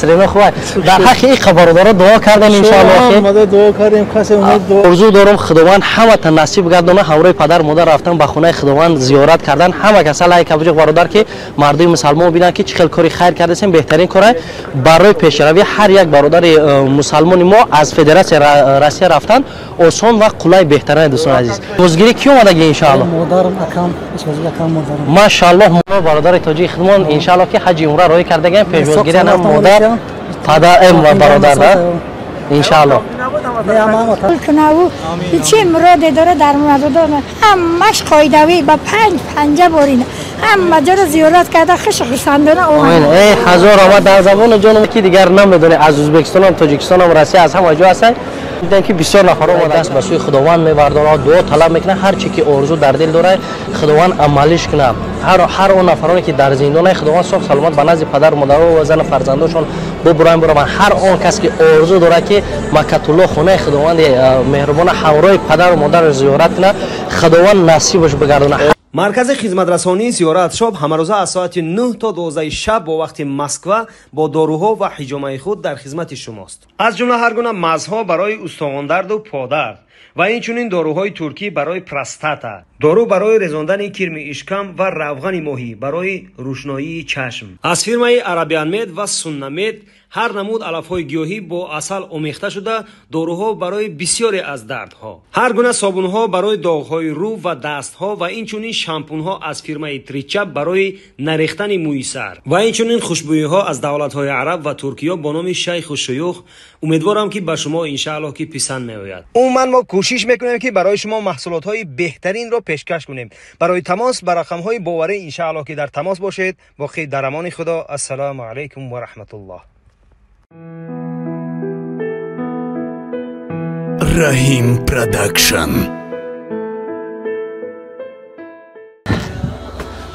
Сирена хуба. Дар ҳаққи ин бародаро дуо кардем иншоаллоҳ. Омада дуо кардем, касе умед дуо. Орзу дорам Худованд ҳамата насиб гардона, ҳамроҳи падар модар рафтан ба хонаи Худованд зиёрат кардан. Ҳама каса лайк буҷуқ бародар, ки мардуми мусалмон бинанд, ки чӣ хел кори хайр кардасем. Беҳтарин кора барои пешравии ҳар як бародари мусалмони мо аз Федератсияи Россия рафтан осон ва қулай беҳтарин. Дӯстони азиз, бозгирӣ кӣ омадаги иншоаллоҳ? Модарам, акам, акам, модарам. Машааллоҳ, мо бародари тоҷики худмон иншоаллоҳ ки ҳаҷи умра роҳӣ кардагем, пешвозгирӣ ҳам модар, падар ва бародар да иншоаллоҳ. Чӣ муроде дора дар муродо ҳамаш қоидавӣ ба панҷ панҷа борина ҳама ҷоро зиёрат карда хуш хурсандона. Омин. Эй ҳазор омад дар забони ҷонам, ки дигар намедонӣ аз Ӯзбекистонам, Тоҷикистонам, Россия, аз ҳама ҷо ҳастанд. Дидам ки бисёр нафарҳо даст ба сӯи Худованд мебардоранд, дуо талаб мекунанд, ҳар чӣ ки орзу дар дил дорад, Худованд амалиш кунад. Ҳар он нафароне ки дар зиндонанд, Худованд соғ саломат ба назди падар модаро ва зану фарзандошон бубуранд бураванд. Ҳар он кас ки орзу дорад, ки Маккатулло, хонаи Худованди меҳрубона, ҳамроҳи падару модараш зиёрат кунад, Худованд насибаш бигардонад. Маркази хизматрасонии зиёрат шоб ҳамарӯза аз соати 9 то 12 шаб бо вақти Москва бо доруҳо ва ҳиҷомаи худ дар хизмати шумост. Аз ҷумла ҳар гуна мазҳо барои устухондарду подард ва инчунин доруҳои туркӣ барои простата, дору барои резондани кирми ишкам ва равғани моҳӣ барои рӯшноии чашм. Аз фирмаи Арабианмед ва Суннамед ҳар намуд алафҳои гиёҳӣ бо асал омехта шуда, доруҳо барои бисёре аз дардҳо, ҳар гуна собунҳо барои доғҳои рӯ ва дастҳо ва инчунин шампунҳо аз фирмаи Тричап барои нарехтани мӯи сар ва инчунин хушбӯиҳо аз давлатҳои араб ва Туркиё бо номи Шайху Шуюх. Умедворам, ки ба шумо иншааллоҳ ки писанд меояд. Умуман мо кӯшиш мекунем, ки барои шумо маҳсулотҳои беҳтаринро пешкаш кунем. Барои тамос ба рақамҳои боварӣ иншааллоҳ ки дар тамос бошед. Боқӣ дар амони Худо. Ассалому алайкум ва раҳматуллоҳ. Раҳим Продакшн.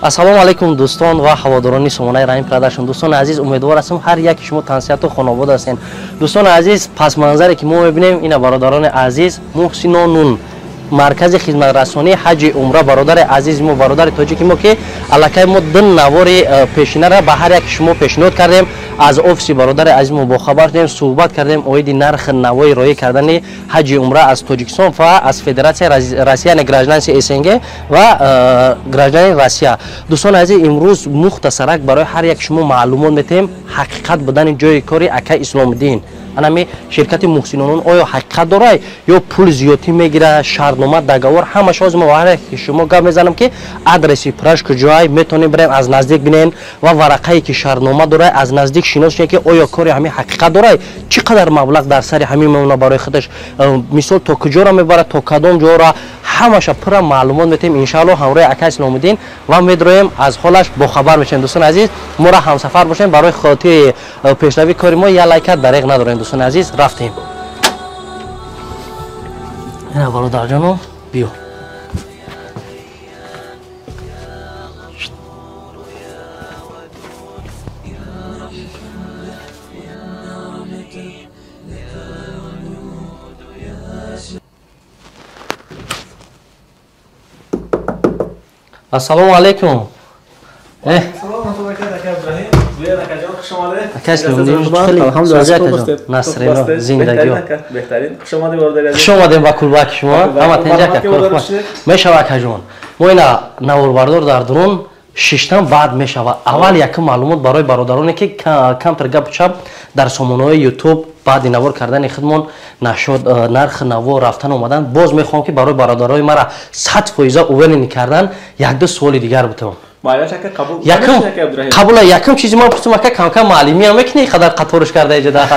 Ассалому алайкум, дӯстон ва ҳаводорони сомонаи Раҳим Продакшн. Дӯстони азиз, умедвор ҳастам, ҳар яки шумо тансиҳату хонобод ҳастед. Дӯстони азиз, пасманзаре ки мо мебинем, ина бародарони азиз, Муҳсинонун, маркази хизматрасонии ҳаҷи умра, бародари азизи мо, бародари тоҷики мо, ки аллакай мо ду навори пешинара ба ҳар яки шумо пешниҳод кардем, аз офиси бародари азизи мо бохабар шудем, суҳбат кардем оиди нархи навои роҳӣ кардани ҳаҷи умра аз Тоҷикистон ва аз Федератсияи Россия, яъне гражданси СНГ ва гражданини Россия. Дӯстони азиз, имрӯз мухтасарак барои ҳар як шумо маълумот метиҳем ҳақиқат будани ҷои кори акай Исломиддин, анами ширкати Муҳсинонун, оё ҳақиқат дорад ё пул зиёдтӣ мегирад, шартнома, договор, ҳамааш ҳозир мо ҳар яки шумо гап мезанам, ки адреси пураш куҷоай, метавонем бирем аз наздик бинем ва варақае ки шартнома дорад аз наздик шинос шунем, ки оё кори ҳамин ҳақиқат дорад, чӣ қадар маблағ дар сари ҳамин мемонад барои худаш, мисол то куҷоро мебарад, то кадом ҷоро, ҳамаша пурра маълумот метиҳем иншааллоҳ ҳамроҳи акай Исломиддин ва медроем, аз ҳолаш бохабар мешавем. Дӯстони азиз, моро ҳамсафар бошем. Барои хотири пешравии кори мо як лайка дареғ надорем. Дӯстони азиз, рафтем. Ина бародарҷоно, биё. Ассалому алайкум. Хуш омадем ба кулбаки шумо. Ҳама тинҷака, мешава акаҷон. Мо ина наворбардор дар дурун шиштан баъд мешава. Аввал якум маълумот барои бародароне ки камтар гапу чап дар сомонаҳои Ютуб баъди навор кардани худмон нашод нархи наво рафтан омадан. Боз мехоҳам, ки барои бародарои мара 100% уверен кардан якду суоли дигар бутавам. Якум қабула, якум чизи ман пурсум, ака, камкам маълимиам мекунӣ, қадар қаторш карда иҷода?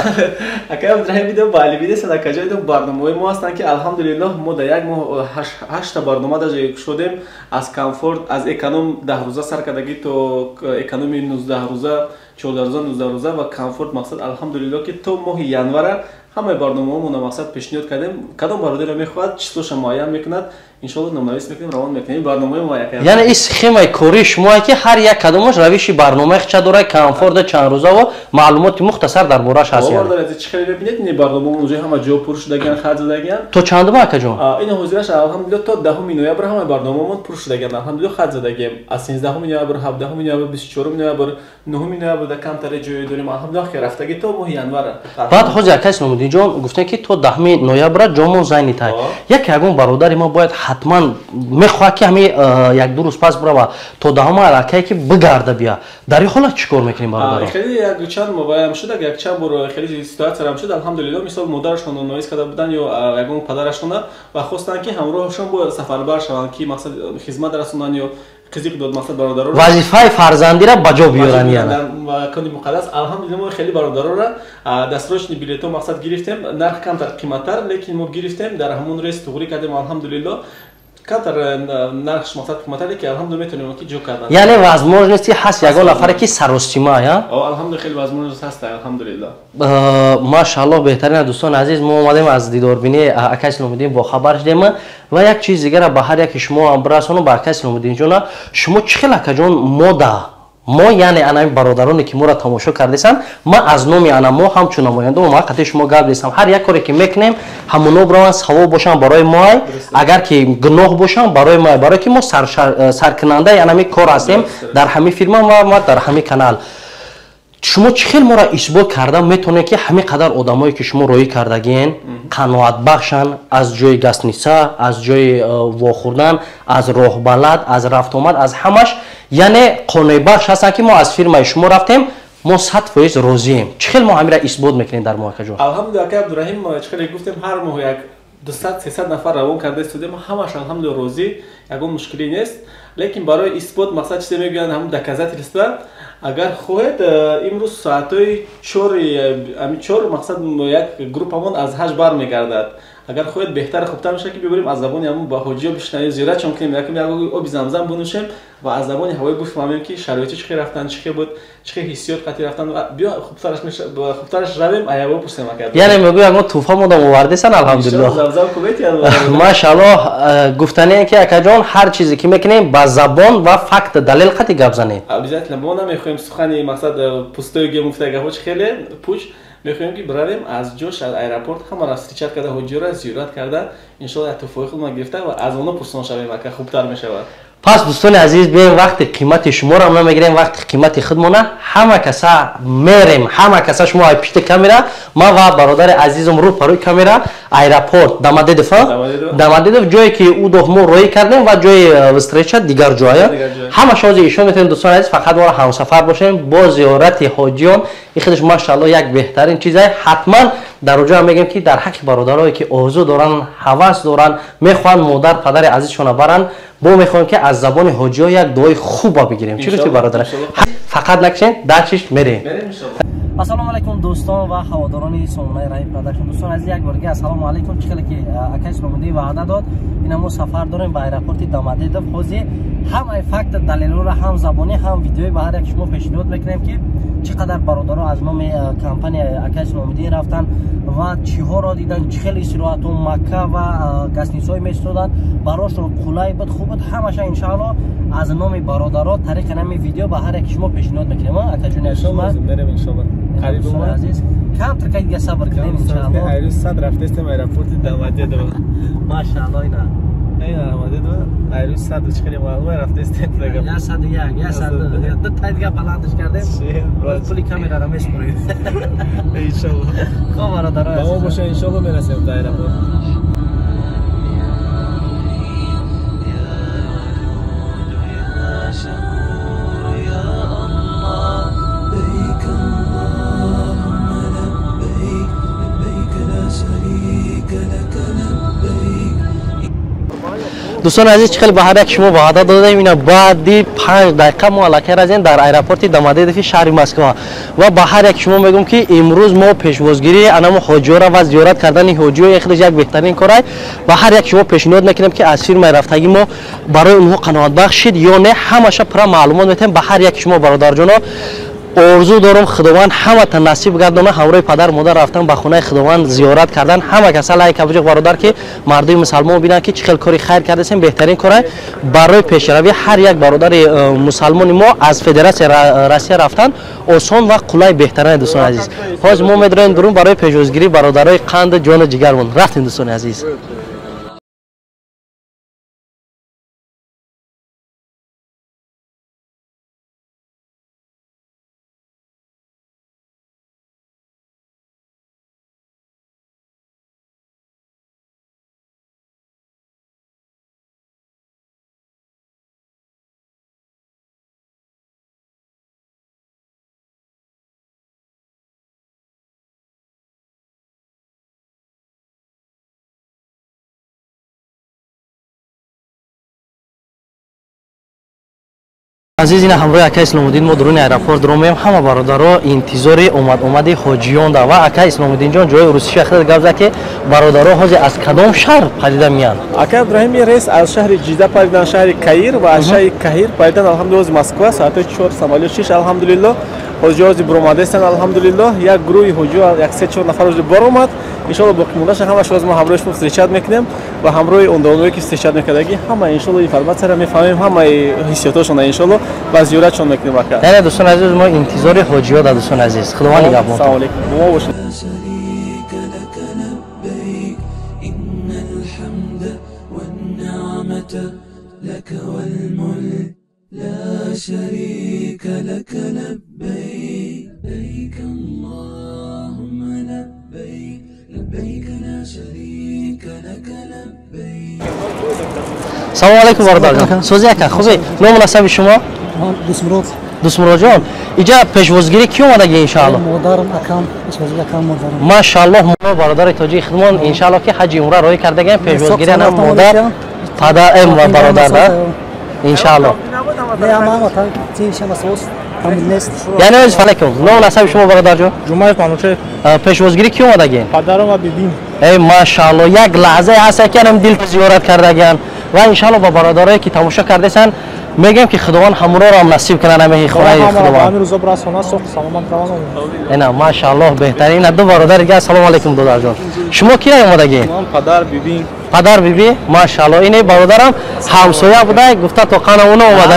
Ака Абдураҳим, видео маълимӣ нест, ака ҷо видео барномаҳои мо ҳастанд, ки алҳамдулиллоҳ мо дар як моҳ ҳашта барнома даже шудем, аз комфорт, аз эконом 10 рӯза сар кардагӣ то экономи 19 рӯза, 14 рӯза, 19 рӯза ва комфорт. Мақсад, алҳамдулиллоҳ, ки то моҳи январа ҳамаи барномаҳомонро мақсад пешниҳод кардем. Кадом бародарро мехоҳад, числоша муайян мекунад, иншоалло номнавис мекунем, равон мекунем барномаи мо. Яъне ин схемаи кории шумое, ки ҳар як кадомаш равиши барномаи хча дорад, комфорта чанд рӯза маълумоти мухтасар дар борааш ҳаст. Чӣ хеле мебинед, ин барномамо уже ҳама ҷо пур шудагиан, хат задагиан. То чандума, акаҷон? Ин ҳозираш, алҳамдулилло, то 10 ноябр ҳамаи барномаомон пур шудагиан, алҳамдулилло, хат задагием. Аз 13 ноябр, 17 ноябр, 24 ноябр, 9 ноябр, ноябрда камтаре ҷой дорем, алҳамдулиллоҳ, ки рафтагӣ то моҳи январ. Баъд ҳозир акай Исломиддинҷон гуфтем, ки то 10 ноябра ҷомон зайнитай. Яке ягон бародари мо бояд ҳатман мехоҳад, ки ҳами як-ду рӯз пас бирава, то 10 аллакай ки бигарда бия. Дар ин ҳолат чӣ кор мекунем, бародаро? Хеле як чанд мобаям шуд, як чанд бор хеле ситуатсия шуд, алҳамдулиллоҳ. Мисол, модарашонро ноиз карда буданд ё ягон падарашонро ва хостанд, ки ҳамроҳашон бояд сафарбар шаванд, ки мақсад хизмат расонанд ё қизиқ дод, мақсад бародароро вазифаи фарзандиро ба ҷо биёранд, яъне дар макони муқаддас. Алҳамдулиллоҳ, мо хеле бародароро дастрочни билетҳо мақсад гирифтем, нарх камтар қиматтар, лекин мо гирифтем, дар ҳамон рейс туғрӣ кардем, алҳамдулиллоҳ. Камтар нархш мақсад қиматтар, лекин алҳамдулиллоҳ, метавонем ки ҷо кардан. Яъне возможности ҳаст ягон нафаре ки саростима я? Алҳамдулиллоҳ, хеле возможност ҳаст, алҳамдулиллоҳ. Машааллоҳ, беҳтарин. Дӯстони азиз, мо омадем аз дидорбинии акай Исломиддин, бохабар шудем ва як чиз дигара ба ҳар яке шумо ҳам бирасонам, ба акай Исломиддинҷона. Шумо чӣ хел, акаҷон, мода мо, яъне анами бародароне ки моро тамошо кардесанд, ман аз номи ана мо ҳамчун намоянда мо қати шумо гап дестам. Ҳар як коре ки мекунем, ҳамоно бираванд, савоб бошанд барои мо, агар ки гуноҳ бошанд барои мо, барое ки мо саркунандаи анами кор ҳастем дар ҳамин фирма ва дар ҳамин канал. Шумо чӣ хел моро исбот карда метавонед, ки ҳамин қадар одамое ки шумо роҳӣ кардагиен қаноатбахшанд аз ҷои гастница, аз ҷои вохӯрдан, аз роҳбалад, аз рафтуомад, аз ҳамаш, яъне қонеъбахш ҳастанд, ки мо аз фирмаи шумо рафтем, мо 100% розием? Чӣ хел мо ҳаминро исбот мекунем дар мо, акаҷон? Алҳамдулиллоҳ, акай Абдураҳим, чӣ хеле гуфтем, ҳар моҳ як 200-300 нафар равон карда истодем, ҳамаш алҳамдулиллоҳ розӣ, ягон мушкилӣ нест. Лекин барои исбот, мақсад чизе мегӯянд, ҳамун доказательства, агар хоҳед, имрӯз соатҳои чори, ами чор, мақсад як группамон аз ҳаҷ бармегардад. Агар хоҳед, беҳтар, хубтар мешавад, ки бибарем, аз забони ҳамун ба ҳоҷиё бишнавем, зиёратшон кунем, якм як оби замзам бинӯшем ва аз забони ҳавои бифаҳмем, ки шароити чӣ хел рафтан, чӣ хел буд, чӣ хел ҳиссиёт қатъи рафтан. Биё, хубтараш равем, аяво пурсем, ака. Яъне мегӯ ягон тӯҳфа модам овардесан, алҳамдулиллоҳ. Замзам куметиям. Машааллоҳ. Гуфтание ки, акаҷон, ҳар чизе ки мекунем, ба забон ва факт, далел қатъи гап занед. Обязательно, мо намехоҳем сухани мақсад пустой гем, гуфта гапҳо чӣ хеле пуч. Мехоҳем, ки биравем, аз ҷош, аз аэропорт ҳамаро встречать карда, ҳоҷиёро зиёрат карда, иншоалло, як тӯҳфаи худмон гирифта ва аз онҳо пурсон шавем, ака, хубтар мешавад. Пас, дӯстони азиз, биёем, вақти қимати шуморо намегирем, вақти қимати худмона. Ҳама каса мерем, ҳама каса, шумо ай пишти камера, ман ва бародари азизам рӯ парои камера, аэропорт Домодедово, Домодедово, ҷое ки ӯ доф мо роҳӣ кардем ва ҷои встреча дигар ҷоя, ҳамаша ҳозир ишон метавонем. Дӯстони азиз, фақат моро ҳамсафар бошем бо зиёрати ҳоҷиён. Ин худаш, машаалло, як беҳтарин чизае. Ҳатман дар оҷо мегӯем, ки дар ҳаққи бародарое ки орзу доранд, ҳавас доранд, мехоҳанд модар, падари азизшона баранд, бо мехоҳем, ки аз забони ҳоҷиҳо як дуои хуба бигирем. Чӣ гуфти, бародар? Фақат накшен, дальшиш мерем. Ассалому алайкум, дӯстон ва ҳаводорони сомонаи Раҳим Продакшн. Дӯстон азиз, як бор дига ассалому алайкум. Чӣ хеле ки акай Исломиддин ваъда дод, ина мо сафар дорем ба аэропорти Домодедово. Ҳозир ҳамаи факт, далелҳоро ҳам забонӣ, ҳам видеоӣ ба ҳар як шумо пешниҳод мекунем, ки чӣ қадар бародаро аз номи компания акай Исломиддин рафтанд ва чиҳоро дидан, чӣ хел истироҳату Макка ва гастницҳое меситоданд, барошон қулай буд, хуб буд. Ҳамаша иншаалло аз номи бародаро тариқи нами видео ба ҳар яки шумо пешниҳод мекунем. Акаҷони азиз, мерем иншоалло. Қариб азиз, камтар ка дига сабр кунем, иншаалло. Айрӯз сад рафтестем аэропорти Домодедово. Машаалло, ина Домодедово айрӯз сад чӣ хеле маълума рафтестем. 101, 102, ду тай дига баландаш кардем, пули камераро меспорем. Иншоалло. Хоб, бародаро, ба мо боша, иншоалло, мерасем до аэропорт. Дӯстони азиз, чӣ хеле ба ҳар як шумо ваъда додем, ина баъди 5 дақиқа мо аллакай разем дар аэропорти Домодедови шаҳри Москва ва ба ҳар як шумо мегӯм, ки имрӯз мо пешвозгирии анамо ҳоҷиёра ва зиёрат кардани ҳоҷиё яхеле як беҳтарин корай. Ба ҳар як шумо пешниҳод мекунем, ки аз фирмаи рафтагӣ мо барои онҳо қаноатбахш шид ё не, ҳамаша пурра маълумот метаҳем ба ҳар як шумо. Бародарҷоно, орзу дорам, Худованд ҳамата насиб гардона ҳамроҳи падар модар рафтан ба хонаи Худованд, зиёрат кардан. Ҳама каса лайк кабуҷиқ, бародар, ки мардуми мусалмон бинанд, ки чӣ хел кори хайр кардасем. Беҳтарин кора барои пешравӣ ҳар як бародари мусалмони мо аз Федератсияи Россия рафтан осон ва қулай, беҳтарин. Дӯстони азиз, ҳозир мо медроем дурун барои пешвозгирии бародарои қанду ҷону ҷигармон. Рафтем, дӯстони азиз. Азиз, ина ҳамроҳи ака Исломуддин мо дуруни аэропорт ромем. Ҳама бародаро интизори омад-омади ҳоҷиён да ва ака Исломуддинҷон ҷои русиши ахир гап зад, ки бародаро ҳозир аз кадом шаҳр падида меянд? Ака Иброҳим, рейс аз шаҳри Ҷида падидан, шаҳри Каир ва аз шаҳри Каҳир падидан, алҳамдулиллоҳ, аз Москва соати 4 самолёт 6, алҳамдулиллоҳ, ҳоҷиҳо ҳозир баромадаистанд, алҳамдулиллоҳ. Як гурӯҳи ҳоҷиҳо, як 3-4 нафар ҳозир баромад, иншоалло боқимондаша ҳамааш ҳозир мо ҳамроҳи шумо встречать мекунем ва ҳамроҳи он давоное ки встречать мекардагӣ ҳама иншоалло информатсияро мефаҳмем, ҳамаи ҳиссиётошона иншоалло ва зиёратшон мекунем ака. Яъне дӯстони азиз, мо интизори ҳоҷиҳо да, дӯстони азиз, Худованд нигаҳбон. Салому алейкум, бо мо бошед. شريك لك لبيك لبيك اللهم لبيك لبيك لا شريك لك لبيك. Салом алейкум, бародарҷон. Сози ака, хубе? Ному насаби шумо? Дусмурод. Дусмуродҷон, иҷа пешвозгирӣ ки омадаги иншаалло? Модарам, акам, пешвозгирӣ акам, модарам. Машааллоҳ, мо бародари тоҷики худмон иншаалло ки ҳаҷи умра роҳӣ кардагем, пешвозгирӣ ана модар, падар ва бародар да иншаалло. Яъне алейкум, ном насаби шумо бародарҷон? Ҷумаев Манучеҳ. Пешвозгирӣ ки омадагин? Падарам ва бибим. Эй машаалло, як лаҳзае ҳаст ки анам дил зиёрат кардагиан ва иншаалло ба бародарое ки тамошо кардесанд мегӯем ки Худованд ҳамроро ҳам насиб кунад ҳамаи хонаи Худованд. Ина машааллоҳ, беҳтарин. Ина ду бародар дига. Ассалому алейкум, додарҷон. Шумо ки омадагин? Падар, бибим. Падар, биби, машааллоҳ. Ин бародарам ҳамсоя буда, гуфта то қана уно омада.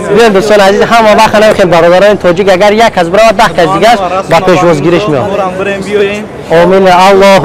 Бибин дӯстони азиз, ҳама вақт ҳамин хел бародарони тоҷик агар як кас биравад, 10 кас дигар ба пешвозгириш меояд. Омин, Аллоҳ.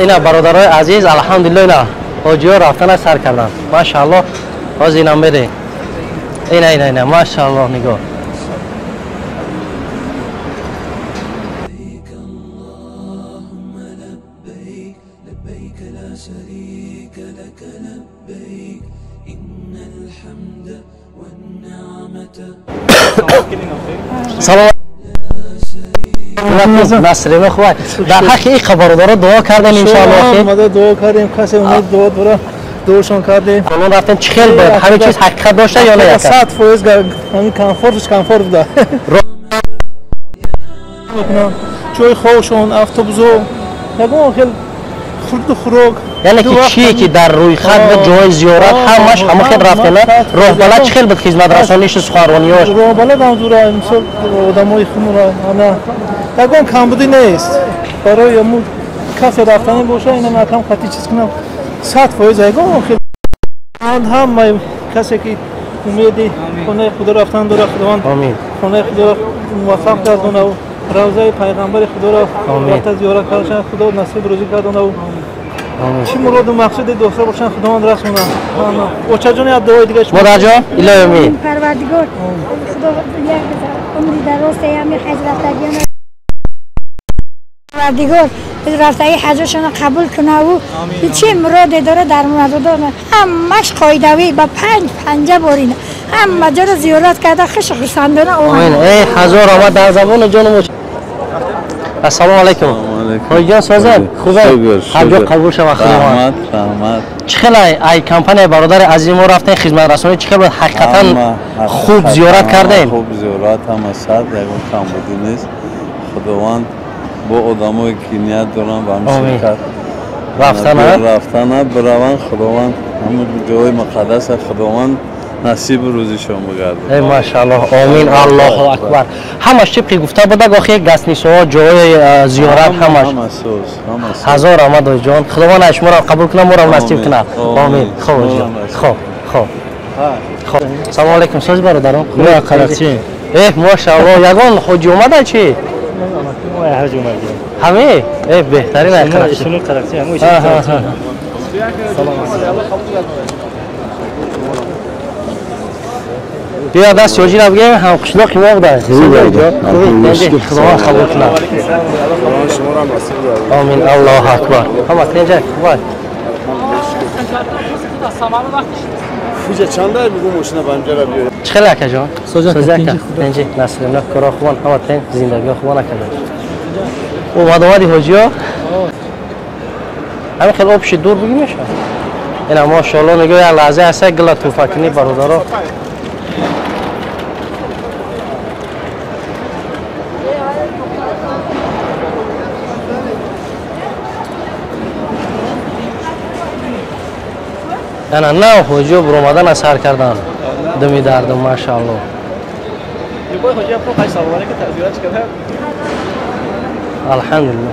Ина бародарои азиз, алҳамдулиллоҳ, ина ҳоҷиҳо рафтана сар карданд, машааллоҳ. Ҳозир ина мере, ина ина ина, машааллоҳ, нигоҳ. Салом насрима, хуб, дар ҳаққи ин бародаро дуо кардем иншоаллоҳ. Омада дуо кардем, касе умед дуо дора, дуошон кардем. Qonun рафтан чӣ хел буд? Ҳамин чиз ҳақиқат дошта ё не? 100% ҳамин комфортш комфорт буда. Ҷои хобшон, автобусо, ягон хел хурду хӯрок. Яъне ки чие ки дар рӯйхат буд, ҷои зиёрат ҳамаш ҳама хел рафтена. Роҳбалад чӣ хел буд хизматрасонишу суханрониёш? Роҳбалад ҳам зура, мисол одамои хунура ҳама ягон камбудӣ нест. Барои ҳамун касе рафтанӣ боша, инам акам хати чиз кунам, 100% ягон хел ҳамаи касе ки умеди хонаи худо рафтан дора, Худованд хонаи худоро муваффақ гардонаву равзаи пайғамбари худоро рафта зиёрат кардашан Худо насиб рӯзӣ гардонаву чӣ муроду мақсуде дошта бошанд, Худованд расонад. Очаҷон, як дуои дига. Модарҷон, илоҳи умид. Парвардигор, Худо як умри дароз ҳами ҳаҷ рафтагиён, Парвардигор рафтаги ҳаҷошонро қабул кунаву чӣ муроде дора дар мурадодор, ҳамаш қоидавӣ ба панҷ панҷа борина ҳама ҷоро зиёрат карда хушу хурсандона. Омин. Эй ҳазор омад дар забони ҷону. Ассалому алайкум, ҳоҷиҷон, созед? Хубе? Ҳаҷо қабул шава Худованд. Раҳмат. Чӣ хел ай компания бародари азизи мо рафтен, хизматрасонӣ чӣ хел буд? Ҳақиқатан хуб зиёрат кардем? Хуб зиёрат, ҳама сад, ягон камбудӣ нест. Худованд бо одамое ки ният доранд ба ҳамин ширкат рафтана бираванд, Худованд ҳамин ҷои муқаддаса Худованд насибу рӯзишон бигардад. Эй машааллоҳ, омин, Аллоҳу акбар. Ҳамаш тибқи гуфта буда, охи гастнисоҳо, ҷои зиёрат ҳамаш. Ҳазор раҳмат, ҳоҷиҷон. Худованд аз шуморо қабул кунад, моро насиб кунад. Омин. Хуб ҳоҷиҷон, хуб хуб хуб. Салому алейкум, сози бародарон? Э машааллоҳ, ягон ҳоҷи омада чи? Ҳаме? Э беҳтарин. بیا دست یوجی را بگیم هم قشلاق ما بوده. خداوند قبول کنه. آمین. الله اکبر. همه تنجا خوبه. فوجه چند بگو ماشینا بنجرا بیار. چخیل اکا جان؟ سوزا تنجی نسل نه کارا خوان همه تن زندگی خوان اکا جان. او وادی حاجیا. همین خیلی آبش دور بگی میشه. اینا ماشاءالله نگاه یک لحظه هست گلا توفکنی برادرها. انا نه حاجی برآمدن از سر کردن دمی دردم ماشاءالله. الحمدلله.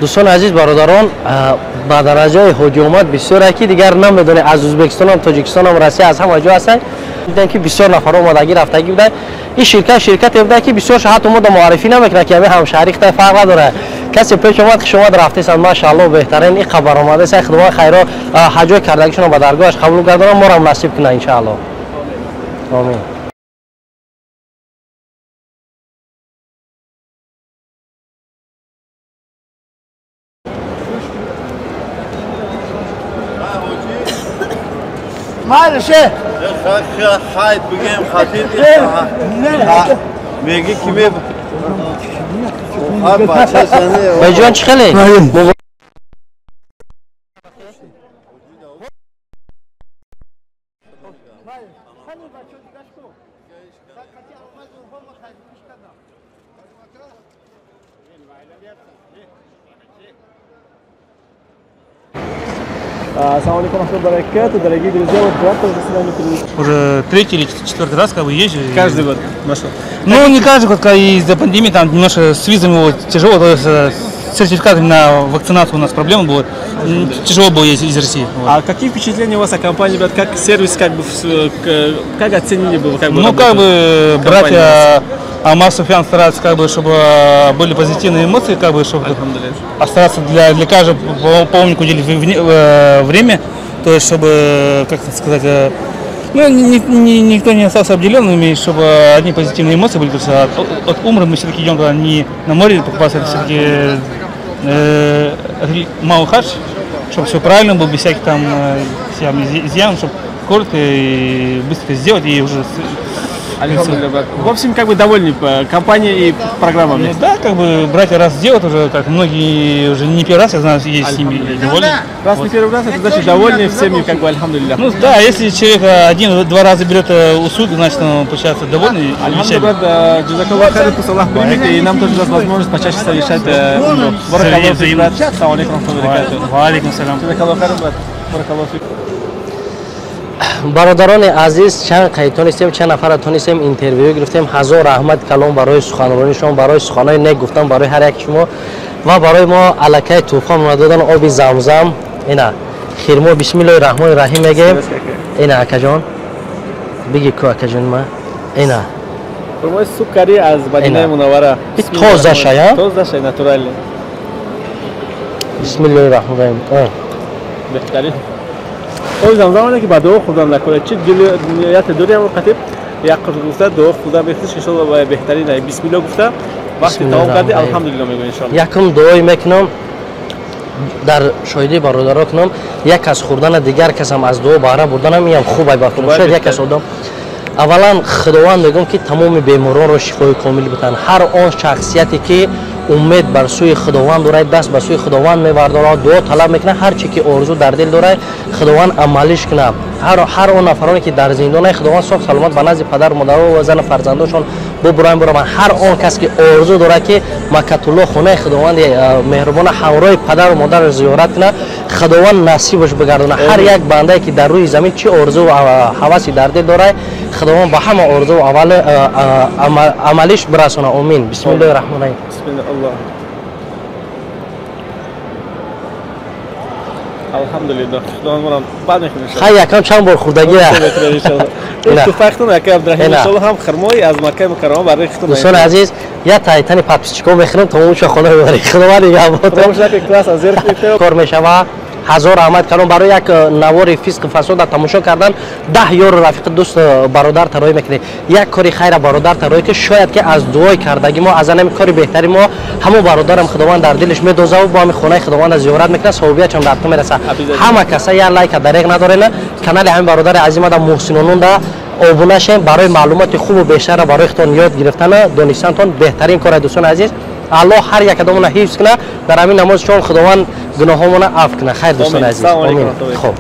دوستان عزیز برادران با درجه حاجی اومد بسیار یکی دیگر نمیدونه از ازبکستان هم تاجیکستان هم روسیه از همه جا هستن. دیدن که بسیار نفر اومدگی رفتگی بودن. این شرکت بوده که بسیار حتی اومد معرفی نمیکنه که همه همشهری خطای فرق نداره. کسی پیش اومد خوش اومد رفته سن ماشاءالله بهترین این خبر اومده سن. خداوند خیرا حج کردگیشون به درگاهش قبول گردونه ما را نصیب کنه ان شاء الله. آمین. مالشه خاید بگیم خاطر میگی کی می بای جان چه خیلی Ассаламу алейкум, дорогие друзья, вот брат тоже с нами. Уже третий или четвертый раз как бы езжу. Каждый год нашел? Ну, не каждый год, когда из-за пандемии там немножко с визами было тяжело, то есть с сертификатами на вакцинацию у нас проблемы было, тяжело было ездить из России. Вот. А какие впечатления у вас о компании, ребят, как сервис, как бы, как оценили бы? Как бы, ну, как бы, братья Алмаз, Суфьян стараются, как бы, чтобы были позитивные эмоции, как бы, чтобы стараться для каждого паломника уделить время, то есть, чтобы, как сказать, ну, никто не остался обделенными, чтобы одни позитивные эмоции были, то есть от умры мы все-таки идем туда не на море покупаться, это все-таки малый хадж, чтобы все правильно было, без всяких там изъян, чтобы коротко и быстро сделать и уже. В общем, как бы довольны компанией и программами. Ну да, как бы братья раз сделают уже, как многие уже не первый раз, я знаю, есть с ними довольны. Раз не первый раз, это значит довольны всеми, как бы, альхамдулилля. Ну да, если человек один-два раза берет услугу, значит он получается довольный. Альхамдулилля, джазакаллах хайр, пусть Аллах примет, и нам тоже даст возможность почаще совершать умру. Баракаллаху фик, брат. Ассаламу алейкум ва баракатух. Ва алейкум салям. Джазакаллаху хайр, брат. Баракаллаху фик. Бародарони азиз, чанд қайд тонистем, чанд нафара тонистем интервью гирифтем. Ҳазор раҳмат калом барои суханронишон, барои суханои нек гуфтан барои ҳар як шумо ва барои мо аллакай тӯҳфа додан оби замзам. Ина хирмо, бисмиллоҳи раҳмони раҳим мегем. Ина акаҷон биги ку акаҷон ма. Ина хурмои суккарӣ аз Мадинаи Мунаввара. Тоза шая? Тоза шай, натуральный. Бисмиллоҳи раҳмони раҳим. Беҳтарин. Оби замзам ки ба дуо хӯрдан накунед, чи нияте дорӣ ҳамон қатиб як қурт гуфта дуо хӯрдан бехтиш, иншоалло беҳтарин. Бисмилло гуфта вақти тамом кардӣ алҳамдулилло мегӯ иншоалло. Якум дуое мекунам дар шоҳидии бародаро кунам, як кас хӯрдана дигар касам аз дуо баҳра бурданам иам хуб ай ба фикр. Шояд як кас одам аввалан худованд мегӯм ки тамоми беморонро шифои комил битан. Ҳар он шахсияте ки умед бар сӯи худованд дорад, даст ба сӯи худованд мебардорад, дуо талаб мекунад, ҳар чи ки орзу дар дил дорад, худованд амалиш кунад. Ҳар он нафароне ки дар зиндон Худованд соғ саломат ба назди падар модаро ва зану фарзандошон бубуранд бураванд. Ҳар он кас ки орзу дорад ки Маккатулло хонаи Худованди меҳрубона ҳамроҳи падару модарро зиёрат кунад, Худованд насибаш бигардонад. Ҳар як бандае ки дар рӯи замин чӣ орзу ва ҳаваси дар дил дорад, Худованд ба ҳама орзу ва амалиш бирасонад. Омин. Бисмиллоҳи раҳмони раҳим. Бисмиллоҳ. Алҳамдулиллоҳ. Худованд манам баъд мехӯрем. Хай якам чанд бор хӯрдагия. Туфайхтон ака Абдураҳим иншоаллоҳ ҳам хурмои аз Маккаи Мукаррама барои худтон. Дӯстони азиз, як тайтани подписчикҳо мехӯрем, тамомша хона мебарем. Худованд нигаҳбон. Класс аз зер кор мешава. Ҳазор раҳмат калом барои як навори фисқу фасода тамошо кардан 10 ёру рафиқи дӯст бародар тароӣ мекунед. Як кори хайра бародар тароӣ ки шояд ки аз дуои кардаги мо, аз ҳамин кори беҳтари мо ҳамон бародарам Худованд дар дилаш медозаву бо ҳамин хонаи Худованда зиёрат мекунад, савобиячам дар ту мерасад. Ҳама каса як лайка дареғ надорена. Канали ҳамин бародари азимада Муҳсинонунда обуна шем барои маълумоти хубу бештара барои худтон ёд гирифтана донистантон беҳтарин кора. Дӯстони азиз, Аллоҳ ҳар якадомона ҳифз кунад. Дар ҳамин намози шом Худованд гуноҳомона афв кунад. Хайр, дӯстони азиз. Омин. Хуб.